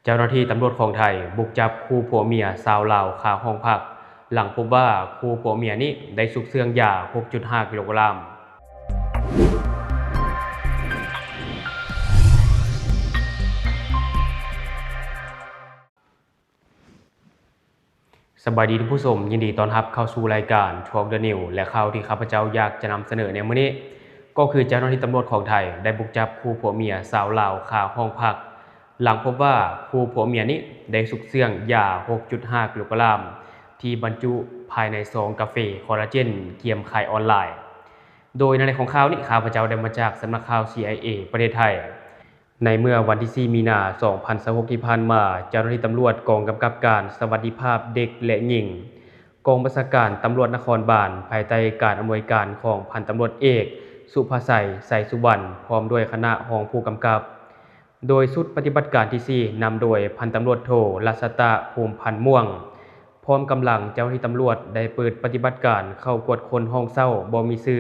ເຈົ້າໜ້າທີ່ຕຳຫຼວດຂອງໄທບຸກຈັບຄູ່ຜົວເມຍຊາວລາວຄາຫ້ອງພັກ ຫຼັງພົບວ່າຄູ່ຜົວເມຍນີ້ໄດ້ຊຸກເຊື່ອງຢາ ຫົກຈຸດຫ້າ ກິໂລກຣາມ. ສະບາຍດີທ່ານຜູ້ຊົມ, ຍິນດີຕ້ອນຮັບເຂົ້າສູ່ລາຍການ Talk the News ແລະ ຂ່າວທີ່ຂ້າພະເຈົ້າຢາກຈະນຳສະເໜີໃນມື້ນີ້ ກໍຄືເຈົ້າໜ້າທີ່ຕຳຫຼວດຂອງໄທໄດ້ບຸກຈັບຄູ່ຜົວເມຍຊາວລາວຄາຫ້ອງພັກ ຫຼັງພົບວ່າຄູ່ຜົວເມຍນີ້ໄດ້ຊຸກເຊື່ອງຢາ ຫົກຈຸດຫ້າ ກິໂລກຣາມ ທີ່ບັນຈຸພາຍໃນຊອງກາເຟຄໍລາເຈນກຽມຂາຍອອນລາຍ. ໂດຍໃນຂອງຂ່າວນີ້ ຂ້າພະເຈົ້າໄດ້ມາຈາກສຳນັກຂ່າວ ຊີໄອເອ ປະເທດໄທ. ໃນເມື່ອວັນທີສີ່ ມີນາ ສອງພັນຊາວຫົກ ທີ່ຜ່ານມາ, ເຈົ້າໜ້າທີ່ຕຳຫຼວດກອງກຳກັບການສະຫວັດດີພາບເດັກ ແລະ ຍິງ ກອງບັນຊາການຕຳຫຼວດນະຄອນບານ ພາຍໃຕ້ການອຳນວຍການຂອງພັນຕຳຫຼວດເອກ ສຸພາໄຊ ໄຊສຸວັນ ພ້ອມດ້ວຍຄະນະຮອງຜູ້ກຳກັບ, ໂດຍຊຸດປະຕິບັດການທີສີ່ ນຳໂດຍພັນຕຳຫຼວດໂທ ລັດສະຕະ ພູມພັນມ່ວງ ພ້ອມກຳລັງເຈົ້າໜ້າທີ່ຕຳຫຼວດ ໄດ້ເປີດປະຕິບັດການເຂົ້າກວດຄົ້ນຫ້ອງເຊົ່າບໍ່ມີຊື່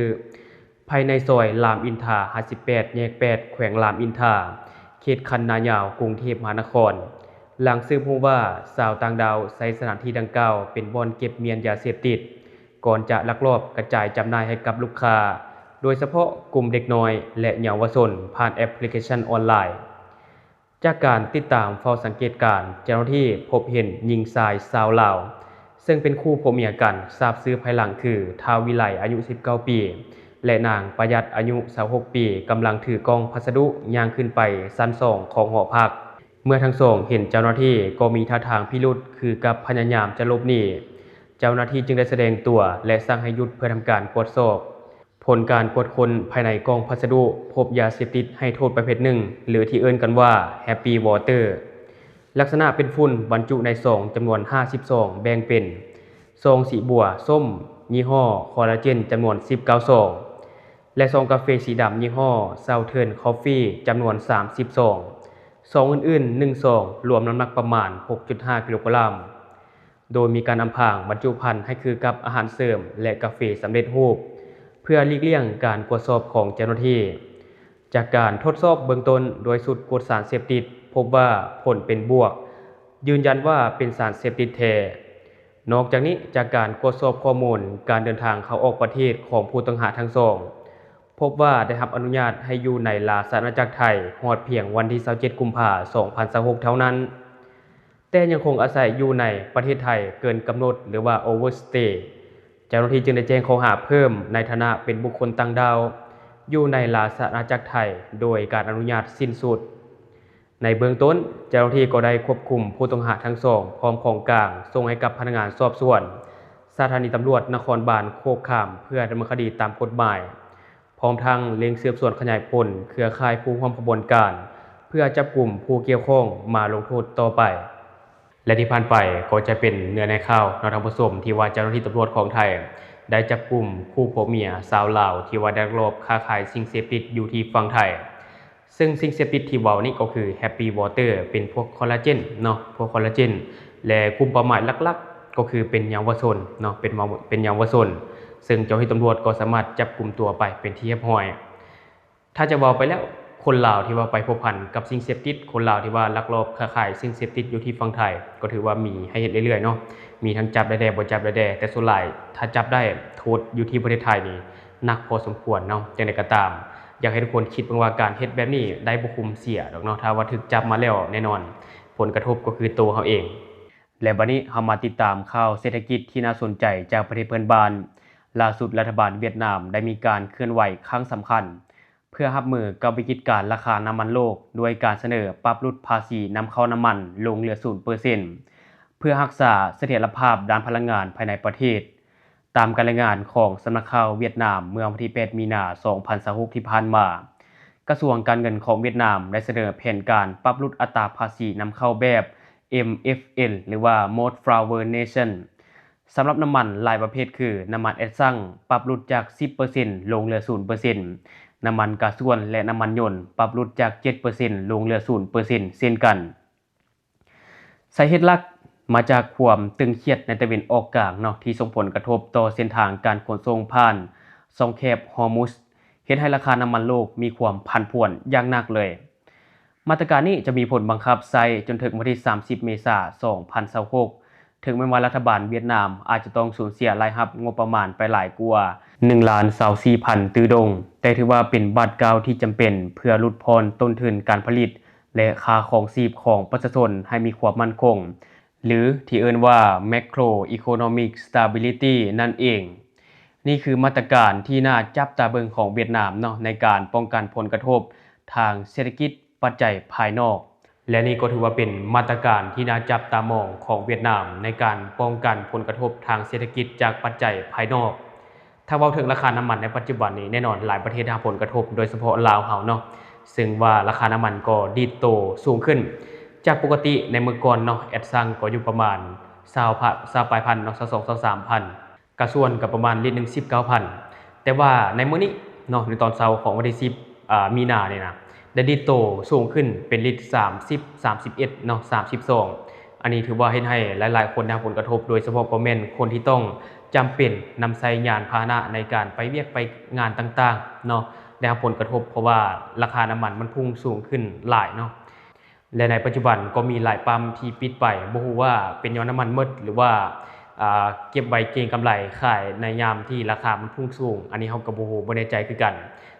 ພາຍໃນຊອຍລາມອິນທາ ຫ້າສິບແປດ ແຍກ ແປດ ແຂວງລາມອິນທາ ເຂດຄັນນາຍາວ ກຸງເທບມະຫານະຄອນ, ຫຼັງສືບຮູ້ວ່າຊາວຕ່າງດ້າວໃຊ້ສະຖານທີ່ດັ່ງກ່າວເປັນບ່ອນເກັບມ້ຽນຢາເສບຕິດ ກ່ອນຈະລັກລອບກະຈາຍຈຳໜ່າຍໃຫ້ກັບລູກຄ້າ, ໂດຍສະເພາະກຸ່ມເດັກນ້ອຍ ແລະ ເຍົາວະຊົນ ຜ່ານແອັບພລິເຄຊັນອອນລາຍ. ຈາກການຕິດຕາມເຝົ້າສັງເກດການ, ເຈົ້າໜ້າທີ່ພົບເຫັນຍິງຊາຍຊາວລາວ ເຊິ່ງເປັນຄູ່ຜົວເມຍກັນ, ຊາບຊື່ພາຍຫຼັງຄື ທ້າວວິໄລ ອາຍຸສິບເກົ້າປີ ແລະ ນາງປະຢັດ ອາຍຸຊາວຫົກປີ ກຳລັງຖືກ່ອງພັດສະດຸຍ່າງຂຶ້ນໄປຊັ້ນສອງຂອງຫໍພັກ. ເມື່ອທັງສອງເຫັນເຈົ້າໜ້າທີ່ກໍມີທ່າທາງພິລຸດຄືກັບພະຍາຍາມຈະຫຼົບໜີ, ເຈົ້າໜ້າທີ່ຈຶ່ງໄດ້ສະແດງຕົວ ແລະ ສັ່ງໃຫ້ຢຸດເພື່ອທຳການກວດສອບ. ຜົນການກວດຄົ້ນພາຍໃນກ່ອງພັດສະດຸ ພົບຢາເສບຕິດໃຫ້ໂທດປະເພດໜຶ່ງ ຫຼື ທີ່ເອີ້ນກັນວ່າ Happy Water ລັກສະນະເປັນຝຸ່ນບັນຈຸໃນຊອງຈຳນວນຫ້າສິບຊອງ ແບ່ງເປັນ ຊອງສີບົວສົ້ມ ຍີ່ຫໍ້ຄໍລາເຈນ ຈຳນວນສິບເກົ້າຊອງ ແລະ ຊອງກາເຟສີດຳ ຍີ່ຫໍ້ Southern Coffee ຈຳນວນສາມສິບຊອງ, ຊອງອື່ນໆ ໜຶ່ງຊອງ, ລວມນ້ຳໜັກປະມານ ຫົກຈຸດຫ້າ ກິໂລກຣາມ. ໂດຍມີການອຳພາງບັນຈຸພັນໃຫ້ຄືກັບອາຫານເສີມ ແລະ ກາເຟສຳເລັດຮູບ ເພື່ອຫຼີກລ່ຽງການກວດສອບຂອງເຈົ້າໜ້າທີ່. ຈາກການທົດສອບເບື້ອງຕົ້ນດ້ວຍຊຸດກວດສານເສບຕິດ ພົບວ່າຜົນເປັນບວກ, ຢືນຢັນວ່າເປັນສານເສບຕິດແທ້. ນອກຈາກນີ້, ຈາກການກວດສອບຂໍ້ມູນການເດີນທາງເຂົ້າອອກປະເທດຂອງຜູ້ຕ້ອງຫາທັງສອງ, ພົບວ່າໄດ້ຮັບອະນຸຍາດໃຫ້ຢູ່ໃນລາຊະອານາຈັກໄທ ຮອດພຽງວັນທີຊາວເຈັດ ກຸມພາ ສອງພັນຊາວຫົກ ເທົ່ານັ້ນ. ແຕ່ຍັງຄົງອາໄສຢູ່ໃນປະເທດໄທເກີນກຳນົດ ຫຼືວ່າ Overstay. ເຈົ້າໜ້າທີ່ຈຶ່ງໄດ້ແຈ້ງຂໍ້ຫາເພີ່ມໃນຖານະເປັນບຸກຄົນຕ່າງດ້າວ ຢູ່ໃນລາຊະອານາຈັກໄທ ໂດຍການອະນຸຍາດສິ້ນສຸດ. ໃນເບື້ອງຕົ້ນ, ເຈົ້າໜ້າທີ່ກໍໄດ້ຄວບຄຸມຜູ້ຕ້ອງຫາທັງສອງ ພ້ອມຂອງກາງ ສົ່ງໃຫ້ກັບພະນັກງານສອບສວນ ສະຖານີຕຳຫຼວດນະຄອນບານໂຄກຂາມ ເພື່ອດຳເນີນຄະດີຕາມກົດໝາຍ. ພ້ອມທັງເລັ່ງສືບສວນຂະຫຍາຍຜົນເຄືອຂ່າຍຜູ້ຮ່ວມຂະບວນການ ເພື່ອຈັບກຸມຜູ້ກ່ຽວຂ້ອງມາລົງໂທດຕໍ່ໄປ. ແລະ ທີ່ຜ່ານໄປກໍຈະເປັນເນື້ອໃນຂ່າວເນາະທ່ານຜູ້ຊົມ ທີ່ວ່າເຈົ້າໜ້າທີ່ຕຳຫຼວດຂອງໄທໄດ້ຈັບກຸມຄູ່ຜົວເມຍຊາວລາວ ທີ່ວ່າໄດ້ລັກລອບຄ້າຂາຍສິ່ງເສບຕິດຢູ່ທີ່ຝັ່ງໄທ. ເຊິ່ງສິ່ງເສບຕິດທີ່ເວົ້ານີ້ກໍຄື Happy Water ເປັນພວກຄໍລາເຈນເນາະ ພວກຄໍລາເຈນ ແລະ ກຸ່ມເປົ້າໝາຍຫຼັກໆ ກໍຄືເປັນເຍົາວະຊົນເນາະ ເປັນເຍົາ ເປັນເຍົາວະຊົນ ເຊິ່ງເຈົ້າໜ້າທີ່ຕຳຫຼວດກໍສາມາດຈັບກຸມຕົວໄປເປັນທີ່ຮຽບຮ້ອຍ. ຖ້າຈະເວົ້າໄປແລ້ວ ຄົນລາວທີ່ວ່າໄປພົວພັນກັບສິ່ງເສບຕິດ ຄົນລາວທີ່ວ່າລັກລອບຄ້າຂາຍສິ່ງເສບຕິດຢູ່ທີ່ຝັ່ງໄທ ກໍຖືວ່າມີໃຫ້ເຫັນເລື້ອຍໆເນາະ ມີທັງຈັບໄດ້ແດ່ ບໍ່ຈັບໄດ້ແດ່ ແຕ່ສ່ວນຫຼາຍຖ້າຈັບໄດ້ ໂທດຢູ່ທີ່ປະເທດໄທນີ້ໜັກພໍສົມຄວນເນາະ. ຈັ່ງໃດກໍຕາມ ຢາກໃຫ້ທຸກຄົນຄິດເບິ່ງວ່າການເຮັດແບບນີ້ໄດ້ບໍ່ຄຸ້ມເສຍດອກເນາະ ຖ້າວ່າຖືກຈັບມາແລ້ວ ແນ່ນອນຜົນກະທົບກໍຄືໂຕເຮົາເອງ. ແລະ ບັດນີ້ເຮົາມາຕິດຕາມຂ່າວເສດຖະກິດທີ່ໜ້າສົນໃຈຈາກປະເທດເພື່ອນບ້ານ. ລ່າສຸດລັດຖະບານຫວຽດນາມໄດ້ມີການເຄື່ອນໄຫວຄັ້ງສຳຄັນ ເພື່ອຮັບມືກັບວິກິດການລາຄານ້ຳມັນໂລກ ດ້ວຍການສະເໜີປັບຫຼຸດພາສີນຳເຂົ້ານ້ຳມັນລົງເຫຼືອສູນເປີເຊັນ ເພື່ອຮັກສາສະຖຽນລະພາບດ້ານພະລັງງານພາຍໃນປະເທດ. ຕາມການລາຍງານຂອງສຳນັກຂ່າວຫວຽດນາມ ເມື່ອວັນທີແປດ ມີນາ ສອງພັນຊາວຫົກ ທີ່ຜ່ານມາ, ກະຊວງການເງິນຂອງຫວຽດນາມໄດ້ສະເໜີແຜນການປັບຫຼຸດອັດຕາພາສີນຳເຂົ້າແບບ ເອັມເອັຟເອັນ ຫຼືວ່າ Most Favored Nation. ສຳລັບນ້ຳມັນຫຼາຍປະເພດຄື ນ້ຳມັນແອັດຊັງ ປັບຫຼຸດຈາກ ສິບເປີເຊັນ ລົງເຫຼືອ ສູນເປີເຊັນ, ນ້ຳມັນກາຊວນ ແລະ ນ້ຳມັນຍົນ ປັບຫຼຸດຈາກ ເຈັດເປີເຊັນ ລົງເຫຼືອ ສູນເປີເຊັນ ເຊັ່ນກັນ. ສາເຫດຫຼັກມາຈາກຄວາມຕຶງຄຽດໃນຕາເວັນອອກກາງເນາະ ທີ່ສົ່ງຜົນກະທົບຕໍ່ເສັ້ນທາງການຂົນສົ່ງຜ່ານຊ່ອງແຄບຮໍມຸດ ເຮັດໃຫ້ລາຄານ້ຳມັນໂລກມີຄວາມຜັນຜວນຢ່າງໜັກເລີຍ. ມາດຕະການນີ້ຈະມີຜົນບັງຄັບໃຊ້ຈົນເຖິງວັນທີສາມສິບ ເມສາ ສອງພັນຊາວຫົກ. ເຖິງແມ່ນວ່າລັດຖະບານຫວຽດນາມອາດຈະຕ້ອງສູນເສຍລາຍຮັບງົບປະມານໄປຫຼາຍກວ່າ ໜຶ່ງລ້ານຊາວສີ່ພັນຕື້ດົງ, ແຕ່ຖືວ່າເປັນບາດກ້າວທີ່ຈຳເປັນເພື່ອຫຼຸດຜ່ອນຕົ້ນທຶນການຜະລິດ ແລະ ຄ່າຄອງຊີບຂອງປະຊາຊົນໃຫ້ມີຄວາມໝັ້ນຄົງ ຫຼື ທີ່ເອີ້ນວ່າ macroeconomic stability ນັ້ນເອງ. ນີ້ຄືມາດຕະການທີ່ໜ້າຈັບຕາເບິ່ງຂອງຫວຽດນາມເນາະ ໃນການປ້ອງກັນຜົນກະທົບທາງເສດຖະກິດປັດໄຈພາຍນອກ ແລະ ນີ້ກໍຖືວ່າເປັນມາດຕະການທີ່ໜ້າຈັບຕາມອງຂອງຫວຽດນາມ ໃນການປ້ອງກັນຜົນກະທົບທາງເສດຖະກິດຈາກປັດໄຈພາຍນອກ. ຖ້າເວົ້າເຖິງລາຄານ້ຳມັນໃນປັດຈຸບັນນີ້ ແນ່ນອນຫຼາຍປະເທດໄດ້ຮັບຜົນກະທົບ ໂດຍສະເພາະລາວເຮົາເນາະ, ເຊິ່ງວ່າລາຄານ້ຳມັນກໍດີດໂຕສູງຂຶ້ນ ຈາກປົກກະຕິໃນມື້ກ່ອນເນາະ ແອັດຊັງກໍຢູ່ປະມານຊາວ ຊາວປາຍພັນເນາະ ຊາວສອງ ຊາວສາມພັນ ກະສ່ວນກໍປະມານລິດໜຶ່ງສິບເກົ້າພັນ. ແຕ່ວ່າໃນມື້ນີ້ເນາະ ໃນຕອນເຊົ້າຂອງວັນທີສິບ ອາ ມີນານີ້ນະ ໄດ້ດີດໂຕສູງຂຶ້ນເປັນລິດສາມສິບ ສາມສິບເອັດເນາະ ສາມສິບສອງ. ອັນນີ້ຖືວ່າເຮັດໃຫ້ຫຼາຍໆຄົນໄດ້ຮັບຜົນກະທົບ ໂດຍສະເພາະກໍແມ່ນຄົນທີ່ຕ້ອງຈຳເປັນນຳໃຊ້ຍານພາຫະນະໃນການໄປວຽກໄປງານຕ່າງໆເນາະ ໄດ້ຮັບຜົນກະທົບ ເພາະວ່າລາຄານ້ຳມັນມັນພຸ່ງສູງຂຶ້ນຫຼາຍເນາະ. ແລະ ໃນປັດຈຸບັນກໍມີຫຼາຍປ້ຳທີ່ປິດໄປ ບໍ່ຮູ້ວ່າເປັນຍ້ອນນ້ຳມັນໝົດ ຫຼືວ່າ ອາ ເກັບໄວ້ເກັງກຳໄລຂາຍໃນຍາມທີ່ລາຄາມັນພຸ່ງສູງ. ອັນນີ້ເຮົາກໍບໍ່ຮູ້ ບໍ່ແນ່ໃຈຄືກັນ.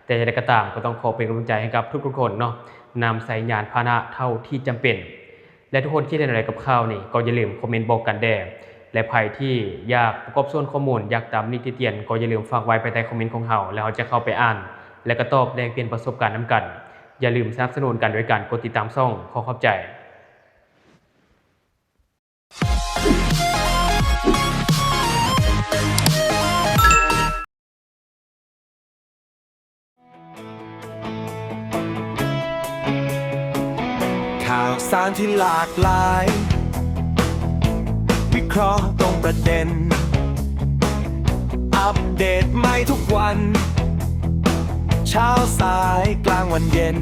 ແຕ່ຢ່າງໃດກໍຕາມ ກໍຕ້ອງຂໍເປັນກຳລັງໃຈໃຫ້ກັບທຸກໆຄົນເນາະ ນຳໃຊ້ຍານພາຫະນະເທົ່າທີ່ຈຳເປັນ. ແລະ ທຸກຄົນຄິດເຫັນແນວໃດກັບຂ່າວນີ້ ກໍຢ່າລືມຄອມເມັນບອກກັນແດ່ ແລະ ໃຜທີ່ຢາກປະກອບສ່ວນຂໍ້ມູນ ຢາກຕຳນິຕິຕຽນ ກໍຢ່າລືມຝາກໄວ້ພາຍໃຕ້ຄອມເມັນຂອງເຮົາ ແລ້ວເຮົາຈະເຂົ້າໄປອ່ານ ແລະ ກໍຕອບແລກປ່ຽນປະສົບການນຳກັນ. ຢ່າລືມສະໜັບສະໜູນກັນໂດຍການກົດຕິດຕາມຊ່ອງ. ຂໍຂອບໃຈ. ข่าวสารที่หลากหลาย วิเคราะห์ตรงประเด็น อัปเดตใหม่ทุกวัน เช้าสายกลางวันเย็น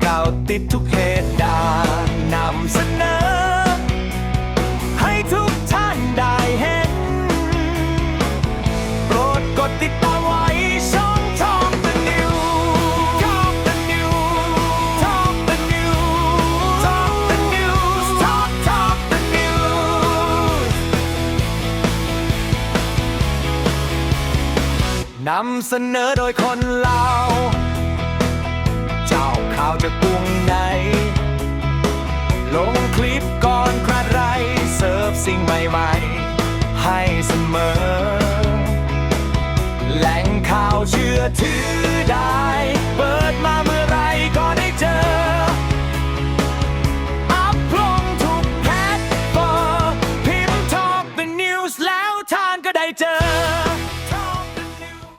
เกาะติดทุกเหตุการณ์ นำเสนอ ให้ทุกท่านได้เห็น โปรดกดติดตามไว้ช่อง Talk the News Talk the News Talk the News Talk the News Talk Talk the News นำเสนอโดยคนลาว เจ้าข่าวจากกรุงใน ลงคลิปก่อนใคร เสิร์ฟสิ่งใหม่ๆ ให้เสมอ แหล่งข่าวเชื่อถือได้ เปิดมาเมื่อไหร่ก็ได้เจอ อัปลงทุกแพลตฟอร์ม พิมพ์ Talk the News แล้วท่านก็ได้เจอ